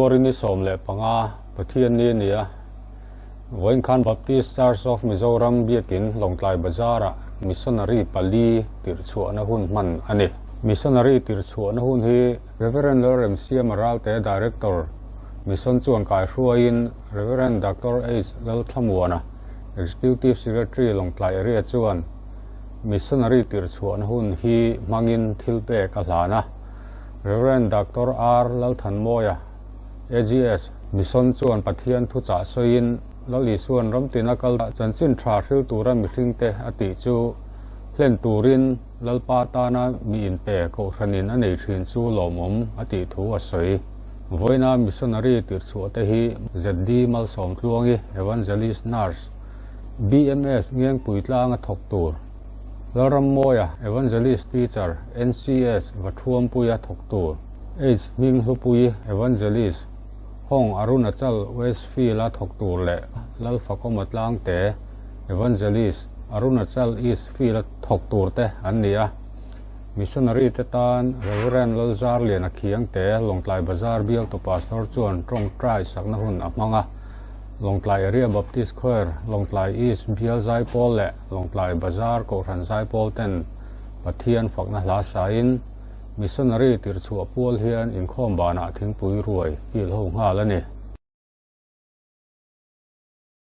January ni 15 Pathianni a ni a, vawiin khan Baptist Church of Mizoram biakin Lawngtlai Bazar-ah Missionary pali tirhchhuahna hun hman a ni. Missionary tirhchhuahna hun hi Rev. Lalremsiama Ralte Director Mission chuan kaihruaiin Rev. Doctor H. Lalthlamuana Executive Secretary Lawngtlai Area chuan Missionary tirhchhuahna hun hi hmangin thil pek a hlan a. Rev. Doctor R. Lalthanmawia, AGS, Mission chuan Pathian thuchah sawiin Lal Isuan ramtina kal chanchin tha hril tura mihringte a tih chu hlen turin Lalpa tana mi inpe kohhranin a nei thin chu lawmawm a tih thu a sawi. Vawiina missionary tirhchhuah te hi ZD Malsawmtluangi, Evangelist Nurse, BMS Ngengpui tlanga thawk tur, Lalrammawia, Evangelist Teacher, NCS Vathuampuia thawk tur, H Hminghlupui, Evangelist, Hong Arunachal Westfield-a thawk tur leh Lalfakawma Tlangte, Evangelist, Arunachal East Field-a thawk tur te an ni a. Missionary te tan Rev. Lalzarliana Khiangte, Lawngtlai Bazar bialtu Pastor chuan tawngtai sakna hun a hmang a. Lawngtlai Area Baptist Choir, Lawngtlai East bial zaipawl leh Lawngtlai Bazar Kohhran zaipawl ten Pathian fakna hla sain Missionary tirhchhuah pual hian inkhawm banah thingpui ruai kil ho nghal a ni.